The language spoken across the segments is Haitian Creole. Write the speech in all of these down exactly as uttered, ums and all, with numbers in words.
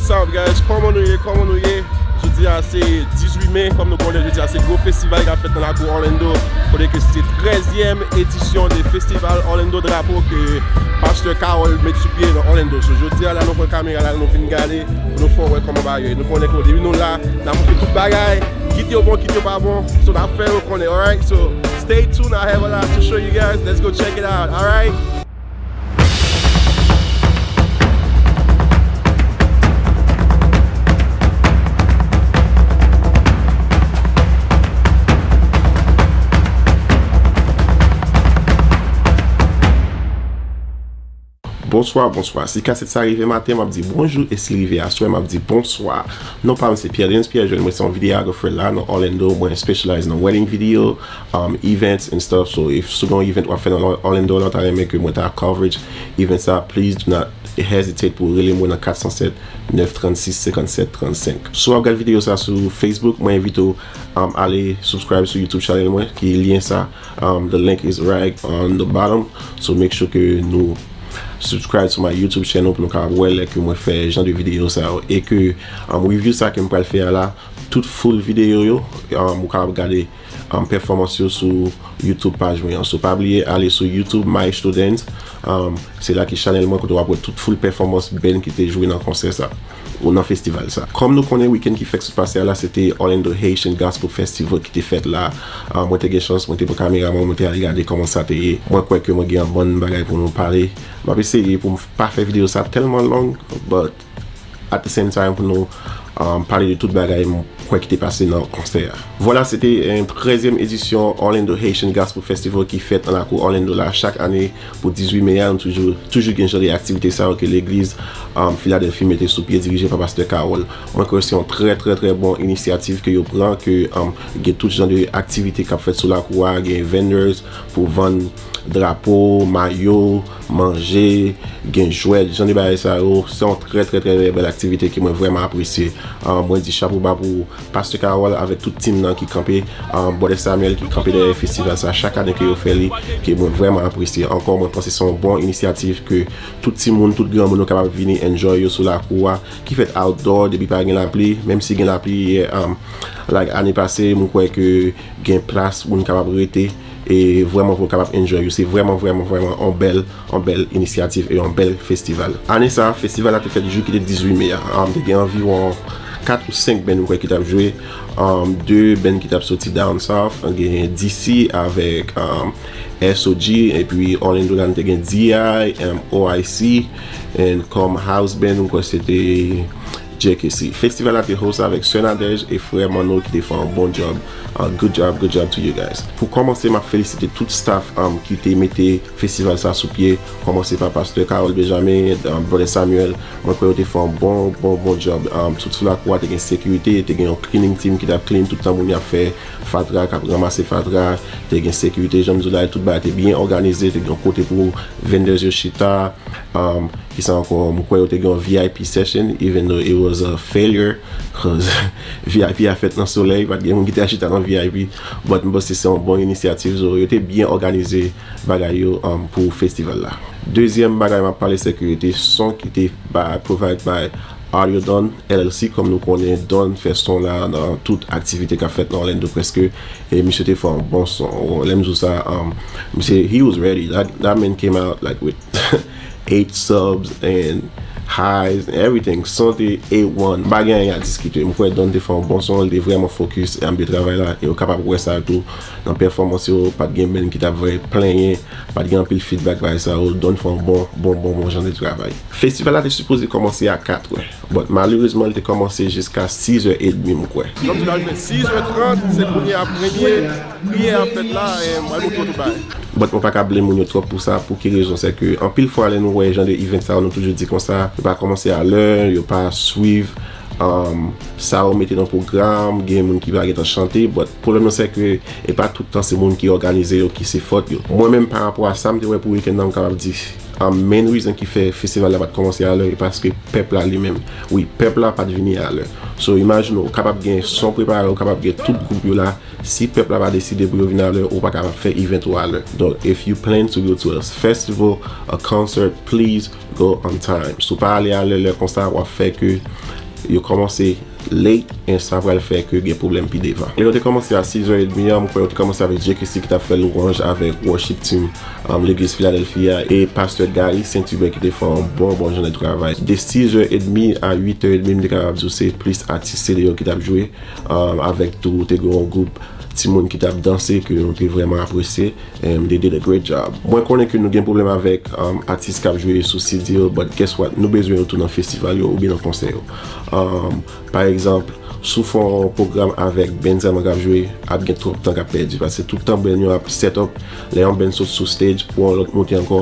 What's up, guys? Kòman nou ye? Kòman nou ye? Jodi a se dizuit me, kòm nou konnen, jodi a se gwo festival k ap fèt nan lakou Orlando, kote ke se trèzyèm edisyon de festival Orlando Drapo ke Pastè Carol met sou pye nan Orlando. So, jodi a la, nou pran kamera la, nou vin gade, pou nou fè w wè kòman bagay yo ye. Nou konnen ke depi nou la, n ap montre tout bagay, kit yo bon, kit yo pa bon. So, n ap fè yo konnen, alright? So, stay tuned, I have a lot to show you guys. Let's go check it out, alright? Bonswa, bonswa. Si kasèt sa rive maten, m ap di bonjou, e si l rive aswè, m ap di bonswa. Non pa m se Pierre Denis Pierre Joël, mwen se yon videographer la nan Orlando, mwen specialize nan wedding video, um, events and stuff. So, if si w gen yon event w ap fè nan Orlando la, w ta renmen ke mwen ta coverage event sa, please do not hesitate pou rele mwen nan kat san sèt, nèf trannsis, senkannsèt trannsenk. Si w ap gade videyo sa sou Facebook, mwen envite w, um, ale subscribe sou YouTube channel mwen, ki lyen sa, um, the link is right on the bottom. So make sure ke nou subscribe to my YouTube channel pou nou kapab wè lè ke mwen fè jan de videyo sa yo. E ke, um, review sa ke m pral fè a la, tout full videyo yo, um, ou kapab gade, um, pèfòmans yo sou YouTube paj mwen an. So pa bliye ale sou YouTube Maestro Dance. Um, se la ki chanèl mwen kote w ap wè tout full pèfòmans band ki te jwe nan konsè sa, ou nan festival sa. Kòm nou konnen, wikenn ki fèk sot pase a la, se te Orlando Haitian Gospel Festival ki te fèt la. Ah, mwen te gen chans, mwen te pran kamera mwen, mwen te al gade kòman sa te ye. Mwen kwè ke mwen gen yon bann bagay pou nou pale. M ap eseye pou m pa fè videyo sa tèlman long, but at the same time, pou nou, um, pale de tout bagay m kwè ki te pase nan konsè a. Vwala, se te yon trèzyèm edisyon Orlando Haitian Gospel Festival ki fèt nan lakou Orlando la chak ane pou dizuit me a. Nou toujou, toujou gen jan de aktivite sa yo ke legliz, um, Philadelphia mete sou pye, dirije pa Pastè Carol. Mwen kwè se yon trè, trè, trè bon inisyativ ke yo pran, ke, um, gen tout jan de aktivite k ap fèt sou lakou a, gen vendors pou vann drapo, mayo, manje, gen jwèt, jan de bagay sa yo. Se yon trè, trè, trè, trè bèl aktivite ke mwen vrèman apresye. Ah, mwen di chapo ba pou Pastè Carol avèk tout team nan ki kanpe, ah, Brother Samuel ki kanpe dèyè festival sa chak ane ke yo fè li, ke mwen vrèman apresye. Ankò, mwen panse se yon bon inisyativ ke tout timoun, tout granmoun yo kapab vini enjoy yo sou lakou a, ki fèt outdoor depi pa gen lapli, menm si gen lapli, um, like ane pase, mwen kwè ke gen plas moun kapab rete e vrèman pou kapab enjoy yo. Se vrèman, vrèman, vrèman yon bèl, yon bèl inisyativ e yon bèl festival. Ane sa, festival la te fèt jou ki te dizuit me a. Um, te gen anviwon kat ou senk band, mwen kwè, ki t ap jwe. Um, de band ki t ap soti down south, gen D C avèk, um, S O G, epi Orlando la, nou te gen D I, um, O I C, and kòm house band, mwen kwè se te J K C. Festival la te host avèk Sè Nadège e Frè Manno ki te fè yon bon job. Uh, good job, good job to you guys. Pou kòmanse, m ap felisite tout staff, um, ki te mete festival sa sou pye. Kòmanse pa Pastè Carol Benjamin, um, Brother Samuel. Mwen kwè yo te fè yon bon, bon, bon job. Um, tout sou lakou a te gen sekirite, te gen yon cleaning team ki t ap clean tout tan moun y ap fè fatra, k ap ranmase fatra. Te gen sekirite, jan m di w la, tout bagay te byen òganize, te gen yon kote pou vendors yo chita. Um, ki sa ankò, m kwè yo te gen yon V I P session, even though it was a failure, 'cause V I P a fèt nan solèy, pa t gen moun ki te al chita nan V I P, but m panse se yon bon inisyativ, so, yo te byen òganize bagay yo, um, pou festival la. Dezyèm bagay m ap pale, se ke te son ki te ba, provide by Audio Don L L C, kòm nou konnen, Don fè son la nan tout aktivite k ap fèt nan Orlando prèske, e misye te fè yon bon son. Lè m di w sa, um, misye, he was ready. That, that man came out, like, with eight subs and highs and everything. Son te A one. M pa gen anyen a diskite. M kwè Don te fè yon bon son, li te vrèman focus e ap byen travay la. E ou kapab wè sa tou nan pèfòmans yo. Pa t gen band ki t ap vrè plenyen. Pa t gen anpil feedback bagay sa yo. Don fè yon bon, bon, bon, bon jan de travay. Festival la te sipoze kòmanse a katrè. But malerezman, li te kòmanse jiska sizè edmi, m kwè. Donk, nou al fè sizè trant, se kounye a premye priyè ap fèt la, e mwen montre w tout bagay. But mwen pa ka blame moun yo twòp pou sa, pou ki rezon? Se ke anpil fwa, lè nou wè jan de event sa yo, nou toujou di konsa, yo pa kòmanse a lè, yo pa swiv, um, sa yo mete nan pwogram, gen moun ki pa gentan chante, but pwoblèm nan se ke e pa tout tan se moun ki òganize yo ki se fòt yo. Mwen menm, pa rapò a sa m te wè pou wikenn nan, m kapab di, um, main reason ki fè festival la pa t kòmanse a lè, e paske pèp la li menm. Wi, pèp la pa t vini a lè. So, imajine w, ou kapab gen son prepare, ou kapab gen tout gwoup yo la. Si pèp la pa deside pou yo vin a lè, ou pa kapab fè event ou a lè. Donk, if you plan to go to a festival, a concert, please go on time. Si w pa ale a lè, lè konsa, w ap fè ke Yo kòmanse late, and sa pral fè ke gen pwoblèm pi devan. Lè yo te kòmanse a sis è edmi an, m kwè yo te kòmanse avèk Jay Christie ki t ap fè lwanj avèk worship team, um, legliz Philadelphia a, e pastè Gary Saint-Hubert ki te fè yon bon, bon jan de travay. De sis è edmi a uit è edmi, m te kapab di w se plis atis se de yo ki t ap jwe, um, avèk tou, te gen yon gwoup timoun ki t ap danse ke nou te vrèman apresye. And they did a great job. Mwen konnen ke nou gen pwoblèm avèk, um, atis k ap jwe sou C D yo, but guess what? Nou bezwen yo tou nan festival yo oubyen nan konsè yo. Um, pa egzanp, si w fè yon pwogram avèk band sèlman k ap jwe, ap gen twòp tan k ap pèdi, paske tout tan band yo ap set up, lè yon band sot sou stage, pou yon lòt moute ankò,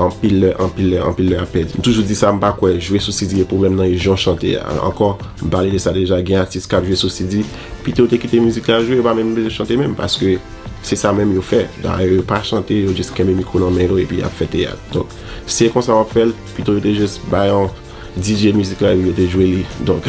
anpil lè, anpil lè, anpil lè ap pèdi. M toujou di sa, m pa kwè jwe sou C D e pwoblèm nan e jan w chante a. Ankò, m pale de sa deja, gen atis k ap jwe sou C D, pito yo te kite mizik la jwe, yo pa menm bezwen chante menm, paske se sa menm yo fè. Dayè, yo pa chante, yo jis kenbe mikwo nan men yo epi y ap fè teyat. Donk, si se konsa w ap fè l, pito yo te jis bay yon D J mizik la epi yo te jwe li. Donk,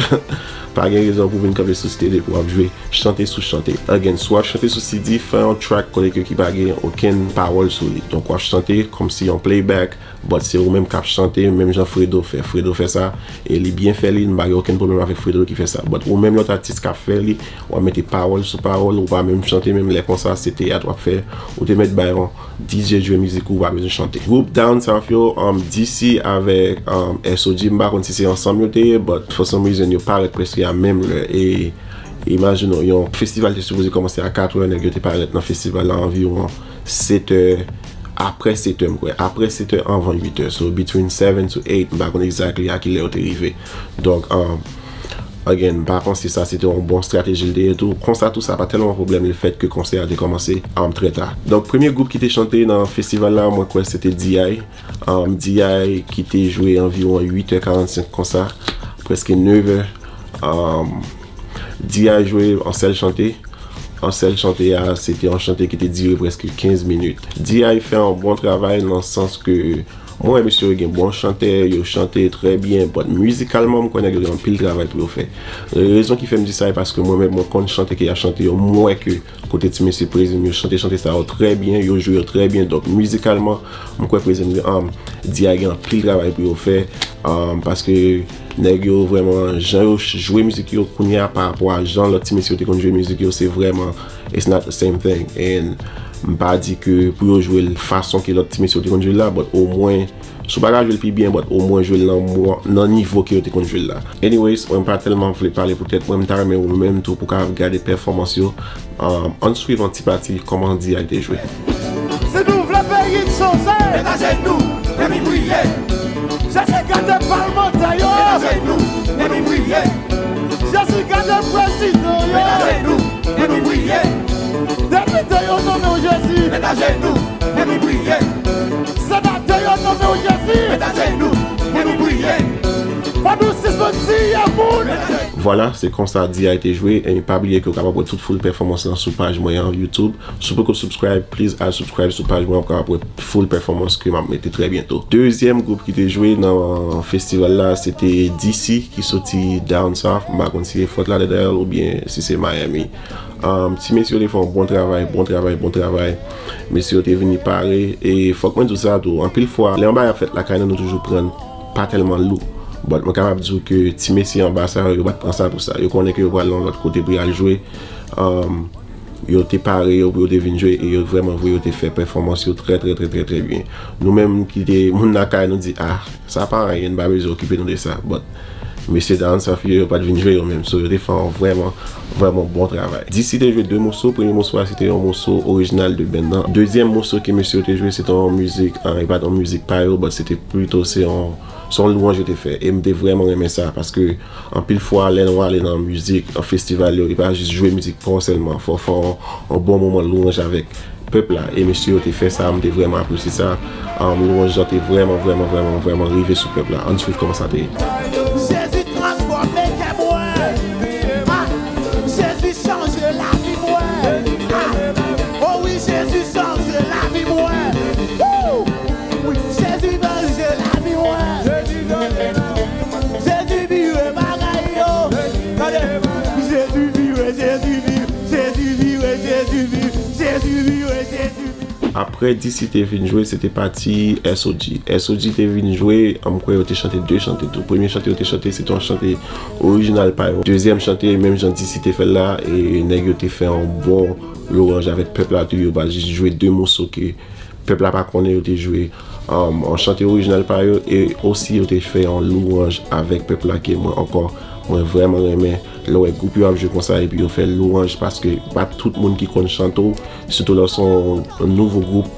pa gen rezon pou w vin kanpe sou stage epi w ap jwe chante sou chante. Again, si w ap chante sou C D, fè yon track kote ke ki pa gen okenn pawòl sou li. Donk, w ap chante kòmsi yon playback, but se ou menm k ap chante, menm jan Fredo fè. Fredo fè sa, e li byen fè li, m pa gen okenn pwoblèm avèk Fredo ki fè sa. But ou menm lòt atis k ap fè li, w ap mete pawòl sou pawòl, ou pa menm chante menm, lè konsa se teyat w ap fè, ou te mèt bay yon D J jwe mizik ou, ou pa bezwen chante. Gwoup Down South yo, um, D C avèk, um, S O G, m pa konn si se ansanm yo te ye, but for some reason yo parèt prèske a menm lè. E imajine w, yon festival te sipoze kòmanse a katrè, nèg yo te parèt nan festival la anviwon sèt è, apre sèt è, m kwè. Apre sèt è, anvan uit è. So, between seven to eight, m pa konn exactly a kilè yo te rive. Donk, um, again, m pa panse sa se te yon bon estrateji l te ye tou. Konsa tou, sa pa tèlman yon pwoblèm lefèt ke konsè a te kòmanse, um, trè ta. Donk, premye gwoup ki te chante nan festival la, mwen kwè se te D I. Um, D I ki te jwe anviwon uit è karannsenk konsa, prèske nèv è. Um, D I jwe yon sèl chante. Yon sèl chante a, se te yon chante ki te dire prèske kenz minit. D I fè yon bon travay nan sans ke mwen wè mesye yo gen bon chantè, yo chante trè byen, but mizikalman, m kwè nèg yo gen anpil travay pou yo fè. Rezon ki fè m di sa, e paske mwen menm, mwen konn chante ke y ap chante yo, m wè ke kote ti mesye Prizm yo chante chante sa yo trè byen, yo jwe yo trè byen. Donk, mizikalman, m kwè Prizm, um, D I gen anpil travay pou yo fè, um, paske nèg yo vrèman, jan yo ch-, jwe mizik yo kounye a pa rapò a jan lòt ti mesye yo te konn jwe mizik yo, se vrèman, it's not the same thing. And m pa di ke pou yo jwe l fason ke lòt ti mesye yo te konn jwe l la, but omwen, si w pa ka jwe l pi byen, but omwen jwe l nan mwa-, nan nivo ke yo te konn jwe l la. Anyways, mwen m pa tèlman vle pale poutèt mwen, m ta renmen ou menm tou pou w ka gade pèfòmans yo. Um, ann swiv yon ti pati kòman D I te jwe. Si nou vle peyi n chanje, met ajenou, epi priye. Jezi gade palmantè yo. Met ajenou, epi priye. Jezi gade prezidan yo. Met ajenou, epi priye. Depite yo nonmen w Jezi. Met ajenou, epi priye. Senatè yo nonmen w Jezi. Met ajenou, epi priye. Fò nou sispann tiye moun. Vwala, se konsa D I te jwe, e pa bliye ke w kapab wè tout full pèfòmans lan sou paj mwen an YouTube. Si w poko subscribe, please al subscribe sou paj mwen, w ap kapab wè full pèfòmans ke m ap mete trè byento. Dezyèm gwoup ki te jwe nan festival la, se te D C ki soti Down South. M pa konn si se Fort Lauderdale oubyen si se Miami. Um, ti mesye yo te fè yon bon travay, bon travay, bon travay. Mesye yo te vini pare, e fòk mwen di w sa tou, anpil fwa, lè yon bagay ap fèt lakay nou, nou toujou pran pa tèlman lou. But mwen kapab di w ke ti mesye anba sa yo, yo pa t pran sa pou sa. Yo konnen ke yo pral nan lòt kote pou y al jwe. Um, yo te pare yo pou yo te vin jwe e yo vrèman vre, yo te fè pèfòmans yo trè, trè, trè, trè, trè byen. Nou menm ki te moun lakay, nou di, ah, sa pa anyen, n pa bezwen okipe nou de sa. But mesye Down South yo, yo pa t vin jwe yo menm. So, yo te fè yon vrèman, vrèman bon travay. D C te jwe de moso. Premye moso a, se te yon moso orijinal de band nan. Dezyèm moso ke mesye yo te jwe, se te yon mizik, ah, e pa t yon mizik pa yo, but se te plito, se yon, se yon lwanj yo te fè. E m te vrèman renmen sa, paske anpil fwa, lè nou ale nan mizik, nan festival yo, e pa jis jwe mizik pa w sèlman. Fò w fè yon, yon bon moman lwanj avèk pèp la. E mesye yo te fè sa, m te vrèman apresye sa. Um, lwanj lan te vrèman, vrèman, vrèman, vrèman rive sou pèp la. Ann swiv kòman sa te ye. Jezi transfòme kè mwen. Ah, Jezi chanje lavi mwen. Ah, oh wi, Jezi chanje lavi mwen. Woo! Wi, Jezi chanje lavi mwen. Jezi vire bagay yo. Tande. Jezi vire, Jezi vire, Jezi vire, Jezi vire, Jezi vire, Jezi vire. Apre D C te fin jwe, se te pati S O G. S O G te vin jwe, m kwè yo te chante de chante tou. Premye chante yo te chante, se te yon chante orijinal pa yo. Dezyèm chante, menm jan D C te fè l la, e nèg yo te fè yon bon lwanj avèk pèp la tou. Yo pa jis jwe de moso ke pèp la pa konnen, yo te jwe, um, yon chante orijinal pa yo, e osi yo te fè yon lwanj avèk pèp la ke mwen ankò, mwen vrèman renmen. Lè w wè gwoup yo ap jwe konsa epi yo fè lwanj, paske pa tout moun ki konn chante w, sitou lè w se yon nouvo gwoup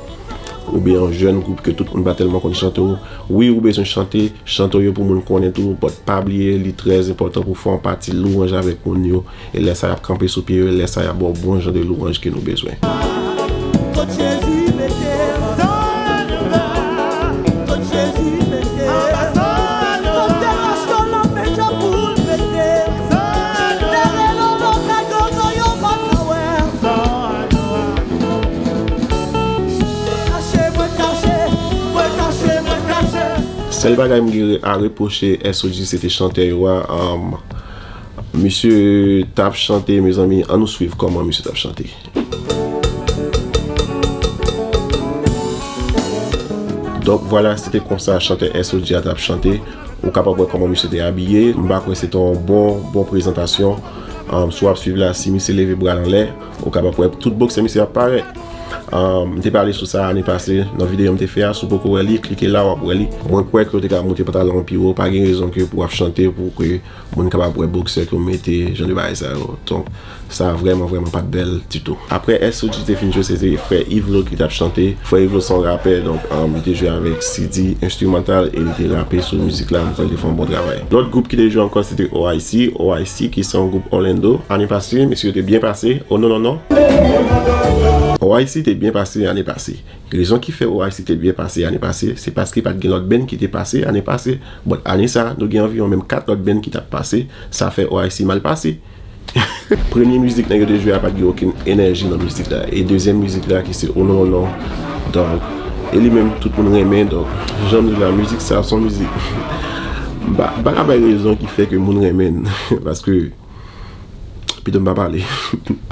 oubyen yon jèn gwoup ke tout moun pa tèlman konn chante w. Wi, ou bezwen chante, chante w yo pou moun konnen tou, but pa bliye, li trè enpòtan pou fè yon pati lwanj avèk moun yo, e lè sa y ap kanpe sou pye yo, e lè sa y ap ba w bon jan de lwanj ke nou bezwen. Kot Jezi mete, Zanova. Kot Jezi mete, Zanova. Kot Rastò Lanmèt pou l mete, Zanova. Dèyè lòlò kado yo pa ka wè. Sèl bagay m gen a repwoche S O G se te chantè yo a. Um, misye t ap chante, mezanmi, ann nou swiv kòman misye t ap chante. Donk, vwala, se te konsa chantè S O G a t ap chante. Ou kapab wè kòman misye te abiye. M pa kwè se te yon bon, bon prezantasyon. Um, si w ap swiv la, si misye leve bra l anlè, ou kapab wè tout boksè misye ap parèt. Um, m te pale sou sa ane pase nan videyo m te fè a. Si w poko wè li, klike la, w ap wè li. Mwen kwè ke w te ka moute pantalon w pi wo. Pa gen rezon ke pou w ap chante pou ke moun kapab wè boksè ke w mete, jan de bagay sa yo. Donk, sa vrèman, vrèman pa t bèl ditou. Apre S O G te fin jwe, se te frè Yvlo ki t ap chante. Frè Yvlo se yon rapè, donk, um, li te jwe avèk C D Instrumental e li te rape sou mizik la. M kwè li te fè yon bon travay. Lòt gwoup ki te jwe ankò, se te O I C. O I C, ki se yon gwoup Orlando. Ane pase, mesye yo te byen pase. Oh non, non, non. O I C te byen pase ane pase. Rezon ki fè O I C te byen pase ane pase, se paske pa t gen lòt band ki te pase ane pase. But ane sa, nou gen anviwon menm kat lòt band ki t ap pase. Sa fè O I C mal pase. Premye mizik nèg yo te jwe a pa t gen okenn enèji nan mizik la. E dezyèm mizik la ki se Oh non non non. Donk, e li menm tout moun renmen. Donk, jan m di la, mizik sa se yon mizik. M pa, m pa ka bay rezon ki fè ke moun renmen l. Paske, pito m pa pale.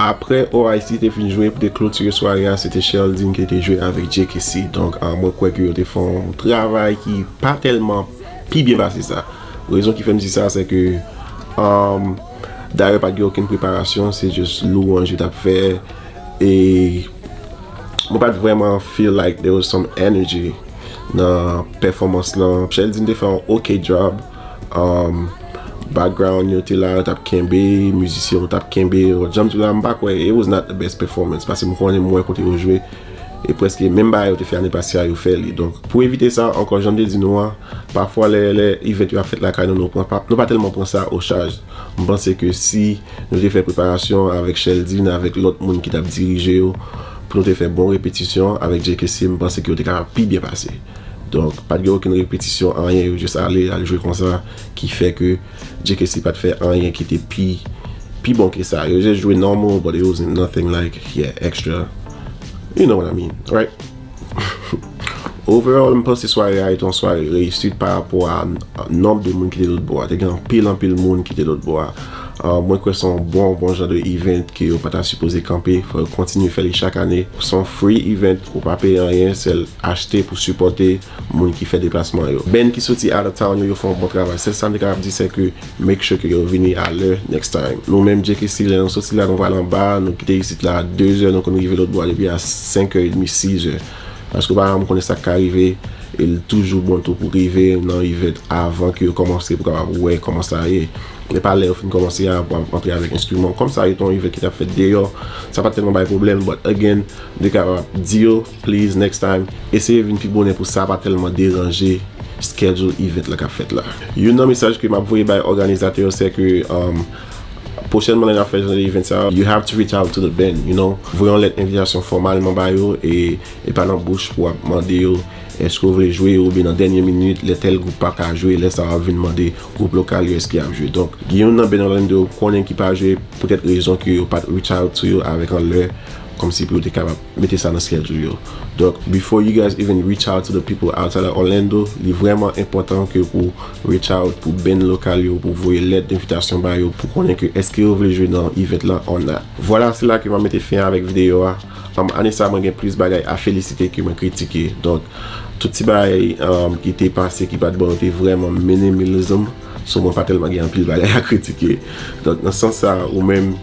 Apre O I C te fin jwe, pou te klotire sware a, se te Sheldine ki te jwe avèk J K C. Donk, ah, mwen kwè ke yo te fè yon travay ki pa tèlman pi byen pase sa. Rezon ki fè m di sa, se ke, um, dayè pa t gen okenn preparasyon, se jis lwanj yo t ap fè. E mwen pa t vrèman feel like there was some energy nan pèfòmans lan. Sheldine te fè yon ok job. Um, background yo te la, yo t ap kenbe, mizisyen yo t ap kenbe. Jan m di w la, m pa kwè, it was not the best performance, paske m konnen m wè kote yo jwe. E prèske menm bagay yo te fè ane pase a, yo fè li. Donk, pou evite sa, ankò, jan m te di nou an, pafwa lè, lè event yo ap fèt lakay nou, nou pran pa, nou pa tèlman pran sa o chaj. M panse ke si nou te fè preparasyon avèk Sheldine, avèk lòt moun ki t ap dirije yo, pou nou te fè bon repetisyon avèk J K C, m panse ke yo te kapab pi byen pase. Donk, pa t gen okenn repetisyon, anyen, yo jis ale, al jwe konsa, ki fè ke J K C pa t fè anyen ki te pi, pi bon ke sa. Yo jis jwe normal, but it wasn't nothing like, yeah, extra. You know what I mean, right? Overall, m panse sware a te yon sware reyisit pa rapò a, a nonb de moun ki te lòt bò a. Te gen anpil, anpil moun ki te lòt bò a. Ah, mwen kwè se yon bon, bon jan de event ke yo pa ta sipoze kanpe. Fò yo kontinye fè li chak ane. Se yon free event, ou pa peye anyen, sèl achte pou sipòte moun ki fè deplasman yo. Band ki soti out of town yo, yo fè yon bon travay. Sèl sa m te kapab di, se ke make sure ke yo vini a lè next time. Nou menm, J K C, lè nou soti la, nou pral anba, nou kite isit la a de zè, nou konn rive lòt bò a depi a senk è edmi, sis è. Paske ou pa janm konnen sa k ka rive, e l toujou bon tou pou rive nan event avan ke yo kòmanse pou kapab wè kòman sa ye. E pa lè yo fin kòmanse a pou ap antre avèk enstriman. Kòm sa yo te yon event ki t ap fèt deyò, sa pa t tèlman bay pwoblèm, but again, m te kapab di yo, please, next time, eseye vin pi bonè pou sa pa tèlman deranje schedule event la k ap fèt la. Youn nan mesaj ke m ap voye bay òganizatè yo, se ke, um, pwochènman lè n ap fè jan de event sa, you have to reach out to the band, you know. Voye yon lèt envitasyon fòmalman ba yo, e, e pa nan bouch pou w ap mande yo èske w vle jwe, oubyen nan dènye minit, lè tèl gwoup pa ka jwe, lè sa w ap vin mande gwoup lokal yo èske y ap jwe. Donk, gen youn nan band Orlando yo konnen ki pa jwe, poutèt rezon ke yo pa t reach out to yo avèk anlè, kòmsi pou yo te kapab mete sa nan schedule yo. Donk, before you guys even reach out to the people outside of Orlando, li vrèman enpòtan ke pou reach out pou band lokal yo, pou voye lèt envitasyon ba yo, pou konnen ke èske yo vle jwe nan event lan or not. Vwala, se la ke m ap mete fen avèk videyo a. Um, ane sa, mwen gen plis bagay a felisite ke mwen kritike. Donk, tout ti bagay um, ki te pase, ki pa t bon, yo te vrèman minimalism. So, mwen pa tèlman gen anpil bagay a kritike. Donk, nan sans sa, ou menm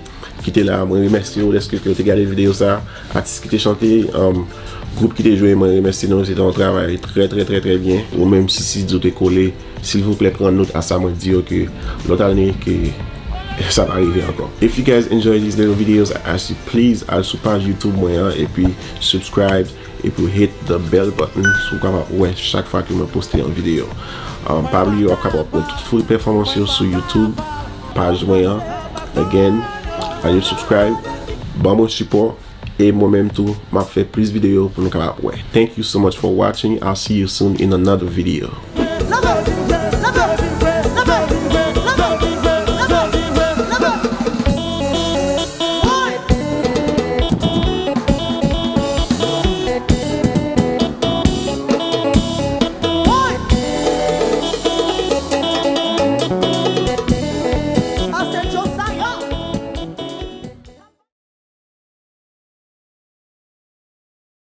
ki te la, mwen remèsye w dèske ke w te gade videyo sa. Atis ki te chante, um, gwoup ki te jwe, mwen remèsye nou. Se te yon travay trè, trè, trè, trè byen. Ou menm, si, si w te kole, silvouplè, pran not a sa mwen di yo ke lòt ane, ke sa pa rive ankò. If you guys enjoy these little videos, I ask you please al sou paj YouTube mwen an, epi subscribe, epi hit the bell button, si w kapab wè chak fwa ke mwen poste yon videyo. Um, pa bliye, w ap kapab wè tout free pèfòmans yo sou YouTube, paj mwen an. Again, al subscribe, ban mwen sipò, e mwen menm tou, m ap fè plis videyo pou nou kapab wè. Thank you so much for watching. I'll see you soon in another video.